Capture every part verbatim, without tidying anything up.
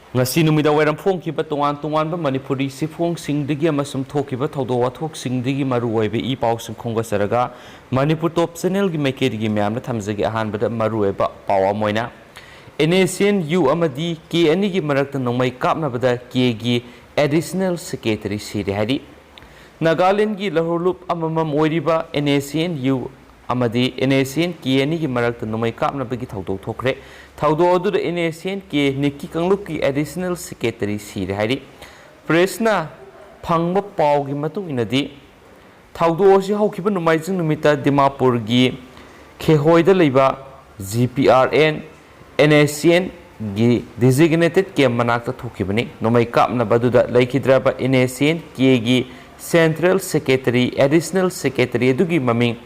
ꯉꯁꯤ ꯅꯨꯃꯤꯗꯥꯡ ꯋꯥꯏꯔꯝ ꯐꯣꯡꯈꯤꯕ ꯇꯣꯉꯥꯟ ꯇꯣꯉꯥꯟꯕ ꯃꯅꯤꯄꯨꯔꯤ ꯆꯦꯐꯣꯡꯁꯤꯡꯗꯒꯤ ꯑꯃꯁꯨꯡ ꯊꯣꯛꯈꯤꯕ ꯊꯧꯗꯣꯛ ꯋꯥꯊꯣꯛꯁꯤꯡꯗꯒꯤ ꯃꯔꯨꯑꯣꯏꯕ ꯏ ꯄꯥꯎꯁꯤꯡ ꯈꯣꯝꯒꯠꯆꯔꯒ, ꯃꯅꯤꯄꯨꯔ ꯇꯣꯞ ꯆꯦꯅꯦꯜꯒꯤ ꯃꯥꯏꯀꯩꯗꯒꯤ ꯃꯌꯥꯝꯗ ꯊꯝꯖꯒꯦ꯫ ꯑꯍꯥꯟꯕꯗ ꯃꯔꯨꯑꯣꯏꯕ ꯄꯥꯎ ꯑꯃ ꯑꯣꯏꯅ, NSCN-U ꯑꯃꯗꯤ ꯀꯦ ꯑꯅꯤꯒꯤ ꯃꯔꯛꯇ ꯅꯣꯡꯃꯩ ꯀꯥꯞꯅꯕꯗ ꯀꯦꯒꯤ ꯑꯦꯗꯤꯁꯅꯦꯜ ꯁꯦꯀ꯭ꯔꯦꯇꯔꯤ ꯁꯤꯔꯦ ꯍꯥꯏꯔꯤ꯫ ꯅꯥꯒꯥꯂꯦꯟꯗꯒꯤ ꯂꯧꯍꯧꯂꯨꯞ ꯑꯃꯃꯝ ꯑꯣꯏꯔꯤꯕ NSCN-U ꯑꯃꯗꯤ NSCN-K ꯑꯅꯤꯒꯤ ꯃꯔꯛꯇ ꯅꯣꯡꯃꯩ ꯀꯥꯞꯅꯕꯒꯤ ꯊꯧꯗꯣꯛ ꯊꯣꯛꯈ꯭ꯔꯦ꯫ ꯊꯧꯗꯣꯛ ꯑꯗꯨꯗ NSCN-K ꯅꯤꯛꯀꯤ ꯀꯥꯡꯂꯨꯞꯀꯤ ꯑꯦꯗꯤꯁꯅꯦꯜ ꯁꯦꯀ꯭ꯔꯦꯇꯔꯤ ꯁꯤꯔꯦ ꯍꯥꯏꯔꯤ꯫ ꯄ꯭ꯔꯦꯁꯅ ꯐꯪꯕ ꯄꯥꯎꯒꯤ ꯃꯇꯨꯡ ꯏꯟꯅꯗꯤ, ꯊꯧꯗꯣꯛ ꯑꯁꯤ ꯍꯧꯈꯤꯕ ꯅꯣꯡꯃꯥꯏꯖꯤꯡ ꯅꯨꯃꯤꯠꯇ ꯗꯤꯃꯥꯄꯨꯔꯒꯤ ꯈꯦꯍꯣꯏꯗ ꯂꯩꯕ GPRN NSCN-ꯒꯤ designated camp ꯃꯅꯥꯛꯇ ꯊꯣꯛꯈꯤꯕꯅꯤ꯫ ꯅꯣꯡꯃꯩ ꯀꯥꯞꯅꯕ ꯑꯗꯨꯗ ꯂꯩꯈꯤꯗ꯭ꯔꯕ NSCN-K-ꯒꯤ ꯁꯦꯟꯇ꯭ꯔꯦꯜ ꯁꯦꯀ꯭ꯔꯦꯇꯔꯤ, ꯑꯦꯗꯤꯁꯅꯦꯜ ꯁꯦꯀ꯭ꯔꯦꯇꯔꯤ ꯑꯗꯨꯒꯤ ꯃꯃꯤꯡ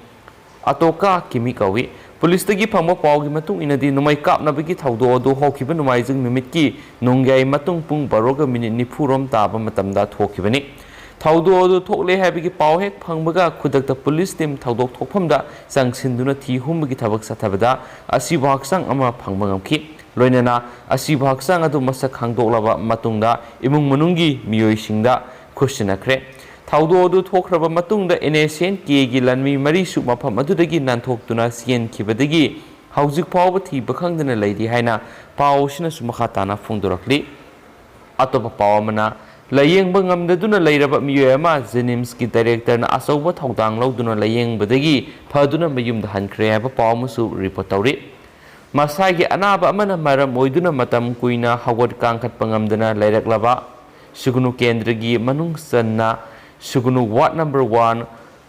ꯑꯇꯣꯀꯥ ꯀꯤꯃꯤ ꯀꯧꯏ꯫ ꯄꯨꯂꯤꯁꯇꯒꯤ ꯐꯪꯕ ꯄꯥꯎꯒꯤ ꯃꯇꯨꯡ ꯏꯟꯅꯗꯤ, ꯅꯣꯡꯃꯩ ꯀꯥꯞꯅꯕꯒꯤ ꯊꯧꯗꯣꯛ ꯑꯗꯨ ꯍꯧꯈꯤꯕ ꯅꯣꯡꯃꯥꯏꯖꯤꯡ ꯅꯨꯃꯤꯠꯀꯤ ꯅꯣꯡꯌꯥꯏ ꯃꯇꯨꯡ ꯄꯨꯡ ꯕꯥꯔꯣꯒ ꯃꯤꯅꯤꯠ ꯅꯤꯐꯨ ꯔꯣꯝ ꯇꯥꯕ ꯃꯇꯝꯗ ꯊꯣꯛꯈꯤꯕꯅꯤ꯫ ꯊꯧꯗꯣꯛ ꯑꯗꯨ ꯊꯣꯛꯂꯦ ꯍꯥꯏꯕꯒꯤ ꯄꯥꯎ ꯍꯦꯛ ꯐꯪꯕꯒ, ꯈꯨꯗꯛꯇ ꯄꯨꯂꯤꯁ ꯇꯤꯝ ꯊꯧꯗꯣꯛ ꯊꯣꯛꯐꯝꯗ ꯆꯪꯁꯤꯟꯗꯨꯅ ꯊꯤ ꯍꯨꯝꯕꯒꯤ ꯊꯕꯛ ꯆꯠꯊꯕꯗ ꯑꯁꯤꯕ ꯍꯛꯆꯥꯡ ꯑꯃ ꯐꯪꯕ ꯉꯝꯈꯤ꯫ ꯂꯣꯏꯅꯅ ꯑꯁꯤꯕ ꯍꯛꯆꯥꯡ ꯑꯗꯨ ꯃꯁꯛ ꯈꯪꯗꯣꯛꯂꯕ ꯃꯇꯨꯡꯗ, ꯏꯃꯨꯡ ꯃꯅꯨꯡꯒꯤ ꯃꯤꯑꯣꯏꯁꯤꯡꯗ ꯈꯨꯠꯁꯤꯟꯅꯈ꯭ꯔꯦ꯫ ꯊꯧꯗꯣꯛ ꯑꯗꯨ ꯊꯣꯛꯈ꯭ꯔꯕ ꯃꯇꯨꯡꯗ, NSCN-K-ꯒꯤ ꯂꯥꯟꯃꯤ ꯃꯔꯤꯁꯨ ꯃꯐꯝ ꯑꯗꯨꯗꯒꯤ ꯅꯥꯟꯊꯣꯛꯇꯨꯅ ꯆꯦꯟꯈꯤꯕꯗꯒꯤ ꯍꯧꯖꯤꯛ ꯐꯥꯎꯕ ꯊꯤꯕ ꯈꯪꯗꯅ ꯂꯩꯔꯤ ꯍꯥꯏꯅ ꯄꯥꯎ ꯑꯁꯤꯅꯁꯨ ꯃꯈꯥ ꯇꯥꯅ ꯐꯣꯡꯗꯣꯔꯛꯂꯤ꯫ ꯑꯇꯣꯞꯄ ꯄꯥꯎ ꯑꯃꯅ, ꯂꯥꯌꯦꯡꯕ ꯉꯝꯗꯗꯨꯅ ꯂꯩꯔꯕ ꯃꯤꯑꯣꯏ ꯑꯃ JNIMS-ꯀꯤ ꯗꯥꯏꯔꯦꯛꯇꯔꯅ ꯑꯆꯧꯕ ꯊꯧꯗꯥꯡ ꯂꯧꯗꯨꯅ ꯂꯥꯌꯦꯡꯕꯗꯒꯤ ꯐꯗꯨꯅ ꯃꯌꯨꯝꯗ ꯍꯟꯈ꯭ꯔꯦ ꯍꯥꯏꯕ ꯄꯥꯎ ꯑꯃꯁꯨ ꯔꯤꯄꯣꯔꯠ ꯇꯧꯔꯤ꯫ ꯃꯁꯥꯒꯤ ꯑꯅꯥꯕ ꯑꯃꯅ ꯃꯔꯝ ꯑꯣꯏꯗꯨꯅ ꯃꯇꯝ ꯀꯨꯏꯅ ꯍꯧꯒꯠ ꯀꯥꯡꯈꯠꯄ ꯉꯝꯗꯅ ꯂꯩꯔꯛꯂꯕ ꯁꯨꯒꯅꯨ ꯀꯦꯟꯗ꯭ꯔꯒꯤ ꯃꯅꯨꯡ ꯆꯟꯅ ꯁꯨꯒꯅꯨ ꯋꯥꯔꯗ ꯅꯝꯕꯔ ꯋꯥꯟ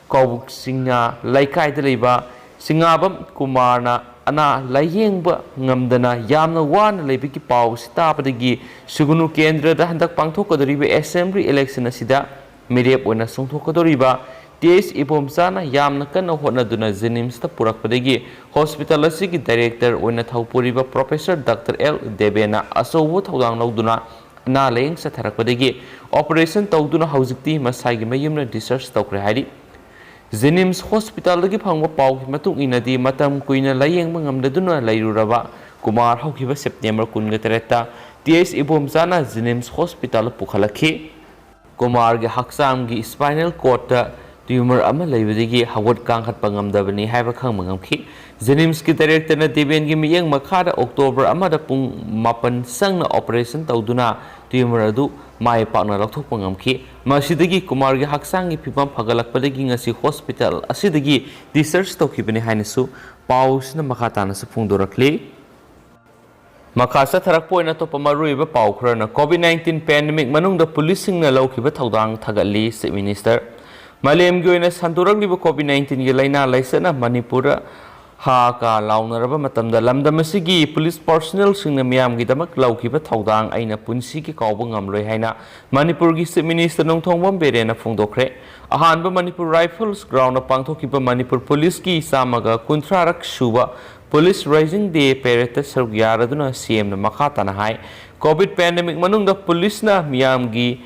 ꯀꯧꯕꯨꯛ ꯆꯤꯡꯉꯥ ꯂꯩꯀꯥꯏꯗ ꯂꯩꯕ ꯆꯤꯉꯥꯕꯝ ꯀꯨꯃꯥꯔꯅ ꯑꯅꯥ ꯂꯥꯌꯦꯡꯕ ꯉꯝꯗꯅ ꯌꯥꯝꯅ ꯋꯥꯅ ꯂꯩꯕꯒꯤ ꯄꯥꯎ ꯑꯁꯤ ꯇꯥꯕꯗꯒꯤ, ꯁꯨꯒꯅꯨ ꯀꯦꯟꯗ꯭ꯔꯗ ꯍꯟꯗꯛ ꯄꯥꯡꯊꯣꯛꯀꯗꯧꯔꯤꯕ assembly election ꯑꯁꯤꯗ ꯃꯤꯔꯦꯞ ꯑꯣꯏꯅ ꯆꯣꯡꯊꯣꯛꯀꯗꯧꯔꯤꯕ T H ꯏꯕꯣꯝꯆꯥꯅ ꯌꯥꯝꯅ ꯀꯟꯅ ꯍꯣꯠꯅꯗꯨꯅ JNIMS-ꯇ ꯄꯨꯔꯛꯄꯗꯒꯤ hospital ꯑꯁꯤꯒꯤ director ꯑꯣꯏꯅ ꯊꯧꯄꯨꯔꯤꯕ Professor Doctor L ꯗꯦꯕꯦꯅ ꯑꯆꯧꯕ ꯊꯧꯗꯥꯡ ꯂꯧꯗꯨꯅ ꯑꯅꯥ ꯂꯥꯌꯦꯡ ꯆꯠꯊꯔꯛꯄꯗꯒꯤ operation ꯇꯧꯗꯨꯅ ꯍꯧꯖꯤꯛꯇꯤ ꯃꯁꯥꯒꯤ ꯃꯌꯨꯝꯗ discharge ꯇꯧꯈ꯭ꯔꯦ ꯍꯥꯏꯔꯤ꯫ JNIMS hospital-ꯗꯒꯤ ꯐꯪꯕ ꯄꯥꯎꯒꯤ ꯃꯇꯨꯡ ꯏꯟꯅꯗꯤ, ꯃꯇꯝ ꯀꯨꯏꯅ ꯂꯥꯌꯦꯡꯕ ꯉꯝꯗꯗꯨꯅ ꯂꯩꯔꯨꯔꯕ ꯀꯨꯃꯥꯔ ꯍꯧꯈꯤꯕ ꯁꯦꯞꯇꯦꯝꯕꯔ ꯀꯨꯟꯒ ꯇꯔꯦꯠꯇ ꯇꯤ ꯑꯩꯆ ꯏꯕꯣꯝꯆꯥꯅ ꯖꯦꯅꯤꯝꯁ ꯍꯣꯁꯄꯤꯇꯥꯜꯗ ꯄꯨꯈꯠꯂꯛꯈꯤ꯫ ꯀꯨꯃꯥꯔꯒꯤ ꯍꯛꯆꯥꯡꯒꯤ spinal cordꯇ tumor ꯑꯃ ꯂꯩꯕꯗꯒꯤ ꯍꯧꯒꯠ ꯀꯥꯡꯈꯠꯄ ꯉꯝꯗꯕꯅꯤ ꯍꯥꯏꯕ ꯈꯪꯕ ꯉꯝꯈꯤ꯫ ꯖꯦꯅꯤꯝꯁꯀꯤ ꯗꯥꯏꯔꯦꯛꯇꯔꯅ ꯗꯦꯕꯦꯟꯒꯤ ꯃꯤꯠꯌꯦꯡ ꯃꯈꯥꯗ ꯑꯣꯛꯇꯣꯕꯔ ꯑꯃꯗ ꯄꯨꯡ ꯃꯥꯄꯟ ꯆꯪꯅ operation ꯇꯧꯗꯨꯅ tumor ꯑꯗꯨ ꯃꯥꯏ ꯄꯥꯛꯅ ꯂꯧꯊꯣꯛꯄ ꯉꯝꯈꯤ꯫ ꯃꯁꯤꯗꯒꯤ ꯀꯨꯃꯥꯔꯒꯤ ꯍꯛꯆꯥꯡꯒꯤ ꯐꯤꯕꯝ ꯐꯒꯠꯂꯛꯄꯗꯒꯤ ꯉꯁꯤ ꯍꯣꯁꯄꯤꯇꯥꯜ ꯑꯁꯤꯗꯒꯤ discharge ꯇꯧꯈꯤꯕꯅꯤ ꯍꯥꯏꯅꯁꯨ ꯄꯥꯎꯁꯤꯅ ꯃꯈꯥ ꯇꯥꯅꯁꯨ ꯐꯣꯡꯗꯣꯔꯛꯂꯤ꯫ ꯃꯈꯥ ꯆꯠꯊꯔꯛꯄ ꯑꯣꯏꯅ ꯑꯇꯣꯞꯄ ꯃꯔꯨꯑꯣꯏꯕ ꯄꯥꯎ ꯈꯔꯅ, COVID nineteen pandemic ꯃꯅꯨꯡꯗ ꯄꯨꯂꯤꯁꯁꯤꯡꯅ ꯂꯧꯈꯤꯕ ꯊꯧꯗꯥꯡ ꯊꯥꯒꯠꯂꯤ Chief Minister꯫ ꯃꯥꯂꯦꯝꯒꯤ ꯑꯣꯏꯅ ꯁꯟꯗꯣꯔꯛꯂꯤꯕ COVID nineteenꯒꯤ ꯂꯥꯏꯅꯥ ꯂꯥꯏꯆꯠꯅ ꯃꯅꯤꯄꯨꯔꯗ ꯍꯥ ꯀꯥ ꯂꯥꯎꯅꯔꯕ ꯃꯇꯝꯗ, ꯂꯝꯗꯝ ꯑꯁꯤꯒꯤ ꯄꯨꯂꯤꯁ personnelꯁꯤꯡꯅ ꯃꯤꯌꯥꯝꯒꯤꯗꯃꯛ ꯂꯧꯈꯤꯕ ꯊꯧꯗꯥꯡ ꯑꯩꯅ ꯄꯨꯟꯁꯤꯒꯤ ꯀꯥꯎꯕ ꯉꯝꯂꯣꯏ ꯍꯥꯏꯅ ꯃꯅꯤꯄꯨꯔꯒꯤ Chief Minister ꯅꯣꯡꯊꯣꯝꯕꯝ ꯕꯤꯔꯦꯟꯅ ꯐꯣꯡꯗꯣꯛꯈ꯭ꯔꯦ꯫ ꯑꯍꯥꯟꯕ ꯃꯅꯤꯄꯨꯔ Rifles groundꯗ ꯄꯥꯡꯊꯣꯛꯈꯤꯕ ꯃꯅꯤꯄꯨꯔ ꯄꯨꯂꯤꯁꯀꯤ ꯆꯥꯝꯃꯒ ꯀꯨꯟꯊ꯭ꯔꯥꯔꯛ ꯁꯨꯕ Police Raising Day paradeꯇ ꯁꯔꯨꯛ ꯌꯥꯔꯗꯨꯅ CMꯅ ꯃꯈꯥ ꯇꯥꯅ ꯍꯥꯏ, COVID pandemic ꯃꯅꯨꯡꯗ ꯄꯨꯂꯤꯁꯅ ꯃꯤꯌꯥꯝꯒꯤ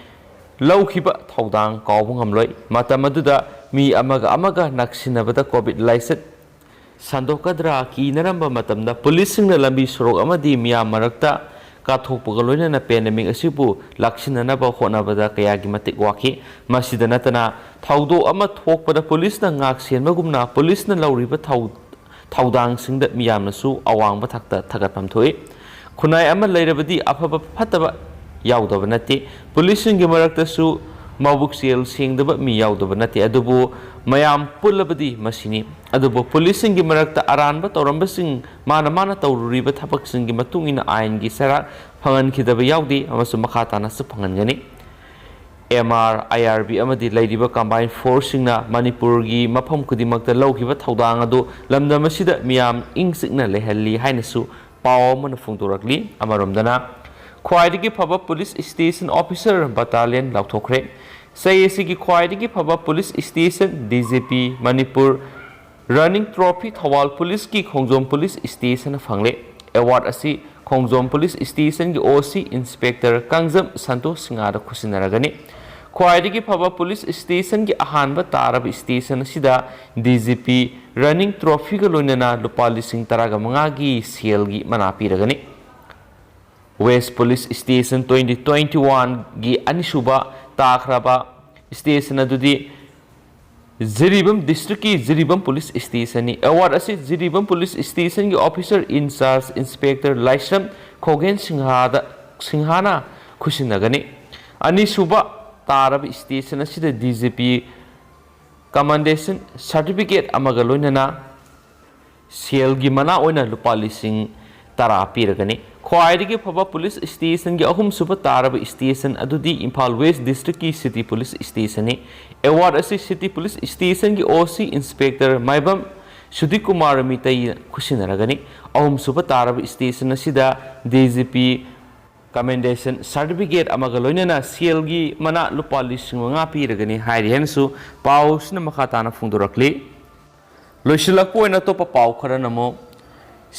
ꯂꯧꯈꯤꯕ ꯊꯧꯗꯥꯡ ꯀꯥꯎꯕ ꯉꯝꯂꯣꯏ꯫ ꯃꯇꯝ ꯑꯗꯨꯗ ꯃꯤ ꯑꯃꯒ ꯑꯃꯒ ꯅꯛꯁꯤꯟꯅꯕꯗ COVID ꯂꯥꯏꯆꯠ ꯁꯟꯗꯣꯛꯀꯗ꯭ꯔꯥ ꯀꯤꯅꯔꯝꯕ ꯃꯇꯝꯗ ꯄꯨꯂꯤꯁꯁꯤꯡꯅ ꯂꯝꯕꯤ ꯁꯣꯔꯣꯛ ꯑꯃꯗꯤ ꯃꯤꯌꯥꯝ ꯃꯔꯛꯇ ꯀꯥꯊꯣꯛꯄꯒ ꯂꯣꯏꯅꯅ pandemic ꯑꯁꯤꯕꯨ ꯂꯥꯛꯁꯤꯟꯅꯅꯕ ꯍꯣꯠꯅꯕꯗ ꯀꯌꯥꯒꯤ ꯃꯇꯤꯛ ꯋꯥꯈꯤ꯫ ꯃꯁꯤꯗ ꯅꯠꯇꯅ ꯊꯧꯗꯣꯛ ꯑꯃ ꯊꯣꯛꯄꯗ ꯄꯨꯂꯤꯁꯅ ꯉꯥꯛ ꯁꯦꯟꯕꯒꯨꯝꯅ ꯄꯨꯂꯤꯁꯅ ꯂꯧꯔꯤꯕ ꯊꯧ-, ꯊꯧꯗꯥꯡꯁꯤꯡꯗ ꯃꯤꯌꯥꯝꯅꯁꯨ ꯑꯋꯥꯡꯕ ꯊꯥꯛꯇ ꯊꯥꯒꯠꯐꯝ ꯊꯣꯛꯏ꯫ ꯈꯨꯟꯅꯥꯏ ꯑꯃ ꯂꯩꯔꯕꯗꯤ ꯑꯐꯕ ꯐꯠꯇꯕ ꯌꯥꯎꯗꯕ ꯅꯠꯇꯦ꯫ ꯄꯨꯂꯤꯁꯁꯤꯡꯒꯤ ꯃꯔꯛꯇꯁꯨ ꯃꯕꯨꯛꯆꯦꯜ ꯁꯦꯡꯗꯕ ꯃꯤ ꯌꯥꯎꯗꯕ ꯅꯠꯇꯦ꯫ ꯑꯗꯨꯕꯨ ꯃꯌꯥꯝ ꯄꯨꯜꯂꯕꯗꯤ ꯃꯁꯤꯅꯤ꯫ ꯑꯗꯨꯕꯨ ꯄꯨꯂꯤꯁꯁꯤꯡꯒꯤ ꯃꯔꯛꯇ ꯑꯔꯥꯟꯕ ꯇꯧꯔꯝꯕꯁꯤꯡ ꯃꯥꯅ ꯃꯥꯅ ꯇꯧꯔꯨꯔꯤꯕ ꯊꯕꯛꯁꯤꯡꯒꯤ ꯃꯇꯨꯡ ꯏꯟꯅ ꯑꯥꯏꯟꯒꯤ ꯆꯩꯔꯥꯛ ꯐꯪꯍꯟꯈꯤꯗꯕ ꯌꯥꯎꯗꯦ ꯑꯃꯁꯨꯡ ꯃꯈꯥ ꯇꯥꯅꯁꯨ ꯐꯪꯍꯟꯒꯅꯤ꯫ MR, IRB ꯑꯃꯗꯤ ꯂꯩꯔꯤꯕ combined forceꯁꯤꯡꯅ ꯃꯅꯤꯄꯨꯔꯒꯤ ꯃꯐꯝ ꯈꯨꯗꯤꯡꯃꯛꯇ ꯂꯧꯈꯤꯕ ꯊꯧꯗꯥꯡ ꯑꯗꯨ ꯂꯝꯗꯝ ꯑꯁꯤꯗ ꯃꯤꯌꯥꯝ ꯏꯪ ꯆꯤꯛꯅ ꯂꯩꯍꯜꯂꯤ ꯍꯥꯏꯅꯁꯨ ꯄꯥꯎ ꯑꯃꯅ ꯐꯣꯡꯗꯣꯔꯛꯂꯤ꯫ ꯑꯃꯔꯣꯝꯗꯅ, ꯈ꯭ꯋꯥꯏꯗꯒꯤ ꯐꯕ police station officer battalion ꯂꯥꯎꯊꯣꯛꯈ꯭ꯔꯦ꯫ ꯆꯍꯤ ꯑꯁꯤꯒꯤ ꯈ꯭ꯋꯥꯏꯗꯒꯤ ꯐꯕ police station, DGP Manipur running trophy Thoubal ꯄꯨꯂꯤꯁꯀꯤ ꯈꯣꯡꯖꯣꯝ ꯄꯨꯂꯤꯁ stationꯅ ꯐꯪꯂꯦ꯫ Award ꯑꯁꯤ ꯈꯣꯡꯖꯣꯝ ꯄꯨꯂꯤꯁ stationꯒꯤ OC Inspector ꯀꯥꯡꯖꯝ ꯁꯟꯇꯣꯁ ꯁꯤꯡꯍꯗ ꯈꯨꯠꯁꯤꯟꯅꯔꯒꯅꯤ꯫ ꯈ꯭ꯋꯥꯏꯗꯒꯤ ꯐꯕ police stationꯒꯤ ꯑꯍꯥꯟꯕ ꯇꯥꯔꯕ station ꯑꯁꯤꯗ DGP running trophyꯒ ꯂꯣꯏꯅꯅ ꯂꯨꯄꯥ ꯂꯤꯁꯤꯡ ꯇꯔꯥꯒ ꯃꯉꯥꯒꯤ ꯁꯦꯜꯒꯤ ꯃꯅꯥ ꯄꯤꯔꯒꯅꯤ꯫ West Police Station twenty twenty-oneꯒꯤ ꯑꯅꯤꯁꯨꯕ ꯇꯥꯈ꯭ꯔꯕ station ꯑꯗꯨꯗꯤ ꯖꯤꯔꯤꯕꯥꯝ districtꯀꯤ ꯖꯤꯔꯤꯕꯥꯝ Police Stationꯅꯤ꯫ Award ꯑꯁꯤ Jiribam Police Stationꯒꯤ officer in charge Inspector ꯂꯥꯏꯁ꯭ꯔꯝ ꯈꯣꯒꯦꯟ ꯁꯤꯡꯍꯥꯗ, ꯁꯤꯡꯍꯥꯅ ꯈꯨꯠꯁꯤꯟꯅꯒꯅꯤ꯫ ꯑꯅꯤꯁꯨꯕ ꯇꯥꯔꯕ station ꯑꯁꯤꯗ DGP commendation certificate ꯑꯃꯒ ꯂꯣꯏꯅꯅ ꯁꯦꯜꯒꯤ ꯃꯅꯥ ꯑꯣꯏꯅ ꯂꯨꯄꯥ ꯂꯤꯁꯤꯡ ꯇꯔꯥ ꯄꯤꯔꯒꯅꯤ꯫ ꯈ꯭ꯋꯥꯏꯗꯒꯤ ꯐꯕ police stationꯒꯤ ꯑꯍꯨꯝꯁꯨꯕ ꯇꯥꯔꯕ station ꯑꯗꯨꯗꯤ Imphal West districtꯀꯤ City Police Stationꯅꯤ꯫ Award ꯑꯁꯤ City Police Stationꯒꯤ OC Inspector ꯃꯥꯏꯕꯝ ꯁꯨꯗꯤꯀꯨꯃꯥꯔ ꯃꯤꯇꯩ ꯈꯨꯠꯁꯤꯟꯅꯔꯒꯅꯤ꯫ ꯑꯍꯨꯝꯁꯨꯕ ꯇꯥꯔꯕ station ꯑꯁꯤꯗ DGP commendation certificate ꯑꯃꯒ ꯂꯣꯏꯅꯅ ꯁꯦꯜꯒꯤ ꯃꯅꯥ ꯂꯨꯄꯥ ꯂꯤꯁꯤꯡ ꯃꯉꯥ ꯄꯤꯔꯒꯅꯤ ꯍꯥꯏꯔꯤ ꯍꯥꯏꯅꯁꯨ ꯄꯥꯎꯁꯤꯅ ꯃꯈꯥ ꯇꯥꯅ ꯐꯣꯡꯗꯣꯔꯛꯂꯤ꯫ ꯂꯣꯏꯁꯤꯜꯂꯛꯄ ꯑꯣꯏꯅ ꯑꯇꯣꯞꯄ ꯄꯥꯎ ꯈꯔꯅ ꯑꯃꯨꯛ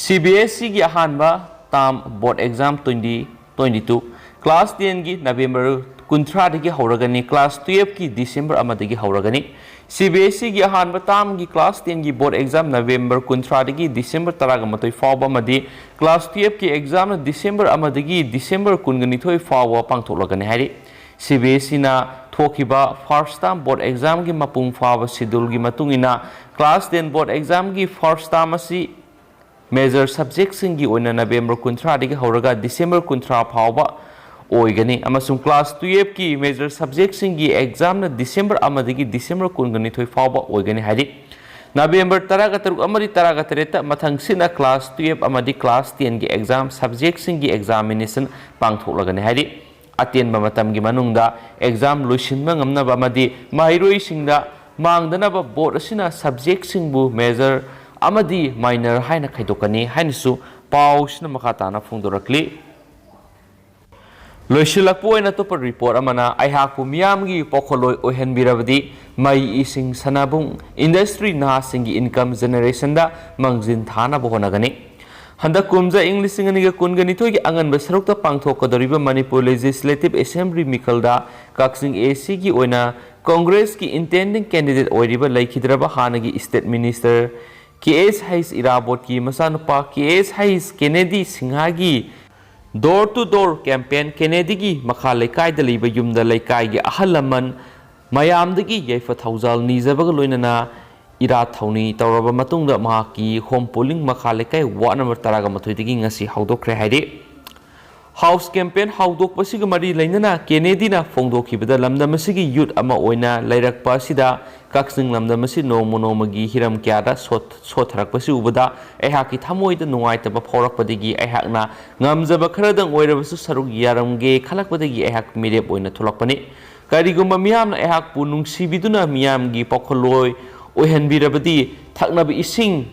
CBSEꯒꯤ ꯑꯍꯥꯟꯕ term board exam twenty twenty-two class tenꯒꯤ November ꯀꯨꯟꯊ꯭ꯔꯥꯗꯒꯤ ꯍꯧꯔꯒꯅꯤ, class twelveꯀꯤ December ꯑꯃꯗꯒꯤ ꯍꯧꯔꯒꯅꯤ꯫ CBSEꯒꯤ ꯑꯍꯥꯟꯕ termꯒꯤ class tenꯒꯤ board exam November ꯀꯨꯟꯊ꯭ꯔꯥꯗꯒꯤ December ꯇꯔꯥꯒ ꯃꯥꯊꯣꯏ ꯐꯥꯎꯕ ꯑꯃꯗꯤ class twelveꯀꯤ examꯅ December ꯑꯃꯗꯒꯤ December ꯀꯨꯟꯒ ꯅꯤꯊꯣꯏ ꯐꯥꯎꯕ ꯄꯥꯡꯊꯣꯛꯂꯒꯅꯤ ꯍꯥꯏꯔꯤ꯫ CBSEꯅ ꯊꯣꯛꯈꯤꯕ first term board examꯒꯤ ꯃꯄꯨꯡ ꯐꯥꯕ scheduleꯒꯤ ꯃꯇꯨꯡ ꯏꯟꯅ class ten board examꯒꯤ first term ꯑꯁꯤ major subjectꯁꯤꯡꯒꯤ ꯑꯣꯏꯅ November ꯀꯨꯟꯊ꯭ꯔꯥꯗꯒꯤ ꯍꯧꯔꯒ December ꯀꯨꯟꯊ꯭ꯔꯥ ꯐꯥꯎꯕ ꯑꯣꯏꯒꯅꯤ ꯑꯃꯁꯨꯡ class twelveꯀꯤ major subjectꯁꯤꯡꯒꯤ examꯅ December ꯑꯃꯗꯒꯤ December ꯀꯨꯟꯒ ꯅꯤꯊꯣꯏ ꯐꯥꯎꯕ ꯑꯣꯏꯒꯅꯤ ꯍꯥꯏꯔꯤ꯫ November ꯇꯔꯥꯒ ꯇꯔꯨꯛ ꯑꯃꯗꯤ ꯇꯔꯥꯒ ꯇꯔꯦꯠꯇ ꯃꯊꯪꯁꯤꯠꯅ class twelve ꯑꯃꯗꯤ class tenꯒꯤ exam subjectꯁꯤꯡꯒꯤ examination ꯄꯥꯡꯊꯣꯛꯂꯒꯅꯤ ꯍꯥꯏꯔꯤ꯫ ꯑꯇꯦꯟꯕ ꯃꯇꯝꯒꯤ ꯃꯅꯨꯡꯗ exam ꯂꯣꯏꯁꯤꯟꯕ ꯉꯝꯅꯕ ꯑꯃꯗꯤ ꯃꯍꯩꯔꯣꯏꯁꯤꯡꯗ ꯃꯥꯡꯗꯅꯕ board ꯑꯁꯤꯅ subjectꯁꯤꯡꯕꯨ major ꯑꯃꯗꯤ minor ꯍꯥꯏꯅ ꯈꯥꯏꯗꯣꯛꯀꯅꯤ ꯍꯥꯏꯅꯁꯨ ꯄꯥꯎꯁꯤꯅ ꯃꯈꯥ ꯇꯥꯅ ꯐꯣꯡꯗꯣꯔꯛꯂꯤ꯫ ꯂꯣꯏꯁꯤꯜꯂꯛꯄ ꯑꯣꯏꯅ ꯑꯇꯣꯞꯄ report ꯑꯃꯅ ꯑꯩꯍꯥꯛꯄꯨ ꯃꯤꯌꯥꯝꯒꯤ ꯄꯥꯎꯈꯣꯜꯂꯣꯏ ꯑꯣꯏꯍꯟꯕꯤꯔꯕꯗꯤ ꯃꯩ, ꯏꯁꯤꯡ, ꯁꯅꯥꯕꯨꯡ industry ꯅꯍꯥꯁꯤꯡꯒꯤ income generationꯗ ꯃꯥꯡꯖꯤꯟ ꯊꯥꯅꯕ ꯍꯣꯠꯅꯒꯅꯤ꯫ ꯍꯟꯗꯛ ꯀꯨꯝꯖꯥ ꯏꯪ ꯂꯤꯁꯤꯡ ꯑꯅꯤꯒ ꯀꯨꯟꯒ ꯅꯤꯊꯣꯏꯒꯤ ꯑꯉꯟꯕ ꯁꯔꯨꯛꯇ ꯄꯥꯡꯊꯣꯛꯀꯗꯧꯔꯤꯕ ꯃꯅꯤꯄꯨꯔ ꯂꯦꯖꯤꯁꯂꯦꯇꯤꯚ ꯑꯦꯁꯦꯝꯕ꯭ꯂꯤ ꯃꯤꯈꯜꯗ ꯀꯛꯆꯤꯡ ꯑꯦ ꯁꯤꯒꯤ ꯑꯣꯏꯅ ꯀꯣꯡꯒ꯭ꯔꯦꯁꯀꯤ ꯏꯟꯇꯦꯟꯗꯤꯡ ꯀꯦꯟꯗꯤꯗꯦꯠ ꯑꯣꯏꯔꯤꯕ ꯂꯩꯈꯤꯗ꯭ꯔꯕ ꯍꯥꯟꯅꯒꯤ ꯁ꯭ꯇꯦꯠ ꯃꯤꯅꯤꯁꯇꯔ ꯀꯦ ꯑꯦꯁ ꯍꯩꯁ ꯏꯔꯥꯕꯣꯠꯀꯤ ꯃꯆꯥꯅꯨꯄꯥ ꯀꯦ ꯑꯦꯁ ꯍꯩꯁ ꯀꯦꯅꯦꯗꯤ ꯁꯤꯡꯍꯒꯤ ꯗꯣꯔ ꯇꯨ ꯗꯣꯔ ꯀꯦꯝꯄꯦꯟ ꯀꯦꯅꯦꯗꯤꯒꯤ ꯃꯈꯥ ꯂꯩꯀꯥꯏꯗ ꯂꯩꯕ ꯌꯨꯝꯗ ꯂꯩꯀꯥꯏꯒꯤ ꯑꯍꯜ ꯂꯃꯟ ꯃꯌꯥꯝꯗꯒꯤ ꯌꯥꯏꯐ ꯊꯧꯖꯥꯜ ꯅꯤꯖꯕꯒ ꯂꯣꯏꯅꯅ ꯏꯔꯥꯠ ꯊꯧꯅꯤ ꯇꯧꯔꯕ ꯃꯇꯨꯡꯗ ꯃꯍꯥꯛꯀꯤ ꯍꯣꯝ ꯄꯣꯂꯤꯡ ꯃꯈꯥ ꯂꯩꯀꯥꯏ ꯋꯥꯔꯗ ꯅꯝꯕꯔ ꯇꯔꯥꯒ ꯃꯥꯊꯣꯏꯗꯒꯤ ꯉꯁꯤ ꯍꯧꯗꯣꯛꯈ꯭ꯔꯦ ꯍꯥꯏꯔꯤ꯫ ꯍꯥꯎꯁ ꯀꯦꯝꯄꯦꯟ ꯍꯧꯗꯣꯛꯄꯁꯤꯒ ꯃꯔꯤ ꯂꯩꯅꯅ ꯀꯦꯅꯦꯗꯤꯅ ꯐꯣꯡꯗꯣꯛꯈꯤꯕꯗ ꯂꯝꯗꯝ ꯑꯁꯤꯒꯤ ꯌꯨꯠ ꯑꯃ ꯑꯣꯏꯅ ꯂꯩꯔꯛꯄ ꯑꯁꯤꯗ ꯀꯛꯆꯤꯡ ꯂꯝꯗꯝ ꯑꯁꯤ ꯅꯣꯡꯃ ꯅꯣꯡꯃꯒꯤ ꯍꯤꯔꯝ ꯀꯌꯥꯗ ꯁꯣꯠ-, ꯁꯣꯠꯊꯔꯛꯄꯁꯤ ꯎꯕꯗ ꯑꯩꯍꯥꯛꯀꯤ ꯊꯃꯣꯏꯗ ꯅꯨꯡꯉꯥꯏꯇꯕ ꯐꯥꯎꯔꯛꯄꯗꯒꯤ ꯑꯩꯍꯥꯛꯅ ꯉꯝꯖꯕ ꯈꯔꯗꯪ ꯑꯣꯏꯔꯕꯁꯨ ꯁꯔꯨꯛ ꯌꯥꯔꯝꯒꯦ ꯈꯜꯂꯛꯄꯗꯒꯤ ꯑꯩꯍꯥꯛ ꯃꯤꯔꯦꯞ ꯑꯣꯏꯅ ꯊꯣꯛꯂꯛꯄꯅꯤ꯫ ꯀꯔꯤꯒꯨꯝꯕ ꯃꯤꯌꯥꯝꯅ ꯑꯩꯍꯥꯛꯄꯨ ꯅꯨꯡꯁꯤꯕꯤꯗꯨꯅ ꯃꯤꯌꯥꯝꯒꯤ ꯄꯥꯎꯈꯜꯂꯣꯏ ꯑꯣꯏꯍꯟꯕꯤꯔꯕꯗꯤ ꯊꯛꯅꯕ ꯏꯁꯤꯡ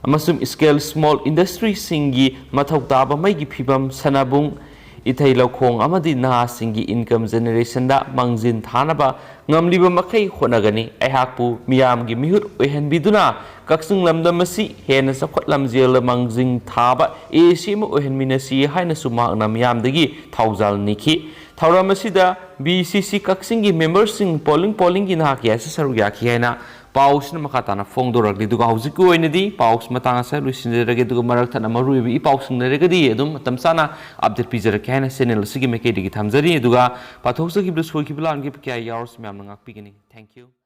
ꯑꯃꯁꯨꯡ ꯁ꯭ꯀꯦꯜ ꯁ꯭ꯃꯣꯜ ꯏꯟꯗꯁꯇ꯭ꯔꯤꯁꯤꯡꯒꯤ ꯃꯊꯧ ꯇꯥꯕ ꯃꯩꯒꯤ ꯐꯤꯕꯝ, ꯁꯅꯥꯕꯨꯡ, ꯏꯊꯩ ꯂꯧꯈꯣꯡ ꯑꯃꯗꯤ ꯅꯍꯥꯁꯤꯡꯒꯤ ꯏꯟꯀꯝ ꯖꯦꯅꯦꯔꯦꯁꯟꯗ ꯃꯥꯡꯖꯤꯟ ꯊꯥꯅꯕ ꯉꯝꯂꯤꯕ ꯃꯈꯩ ꯍꯣꯠꯅꯒꯅꯤ꯫ ꯑꯩꯍꯥꯛꯄꯨ ꯃꯤꯌꯥꯝꯒꯤ ꯃꯤꯍꯨꯠ ꯑꯣꯏꯍꯟꯕꯤꯗꯨꯅ ꯀꯛꯆꯤꯡ ꯂꯝꯗꯝ ꯑꯁꯤ ꯍꯦꯟꯅ ꯆꯥꯎꯈꯠ ꯂꯝꯖꯦꯜꯗ ꯃꯥꯡꯖꯤꯟ ꯊꯥꯕ ꯑꯦ ꯁꯤ ꯑꯃ ꯑꯣꯏꯍꯟꯃꯤꯟꯅꯁꯤ ꯍꯥꯏꯅꯁꯨ ꯃꯍꯥꯛꯅ ꯃꯤꯌꯥꯝꯗꯒꯤ ꯊꯧꯖꯥꯜ ꯅꯤꯈꯤ꯫ ꯊꯧꯔꯝ ꯑꯁꯤꯗ ꯕꯤ ꯁꯤ ꯁꯤ ꯀꯛꯆꯤꯡꯒꯤ ꯃꯦꯝꯕꯔꯁꯤꯡ, ꯄꯣꯂꯤꯡ ꯄꯣꯂꯤꯡꯒꯤ ꯅꯍꯥ ꯀꯌꯥꯁꯨ ꯁꯔꯨꯛ ꯌꯥꯈꯤ ꯍꯥꯏꯅ ꯄꯥꯎꯁꯤꯅ ꯃꯈꯥ ꯇꯥꯅ ꯐꯣꯡꯗꯣꯔꯛꯂꯤ꯫ ꯑꯗꯨꯒ ꯍꯧꯖꯤꯛꯀꯤ ꯑꯣꯏꯅꯗꯤ ꯄꯥꯎꯁꯤ ꯃꯇꯥꯡ ꯑꯁꯤꯗ ꯂꯣꯏꯁꯤꯟꯖꯔꯒꯦ꯫ ꯑꯗꯨꯒ ꯃꯔꯛ ꯊꯠꯅ ꯃꯔꯨꯑꯣꯏꯕ ꯏ ꯄꯥꯎꯁꯤꯡ ꯂꯩꯔꯒꯗꯤ ꯑꯗꯨꯝ ꯃꯇꯝ ꯆꯥꯅ ꯑꯞꯗꯦꯠ ꯄꯤꯖꯔꯛꯀꯦ ꯍꯥꯏꯅ ꯆꯦꯅꯦꯜ ꯑꯁꯤꯒꯤ ꯃꯥꯏꯀꯩꯗꯒꯤ ꯊꯝꯖꯔꯤ꯫ ꯑꯗꯨꯒ ꯄꯥꯊꯣꯛꯆꯈꯤꯕꯗ ꯁꯣꯏꯈꯤꯕ ꯂꯥꯟꯈꯤꯕ ꯀꯌꯥ ꯌꯥꯎꯔꯁꯨ ꯃꯌꯥꯝꯅ ꯉꯥꯛꯄꯤꯒꯅꯤ꯫ Thank you꯫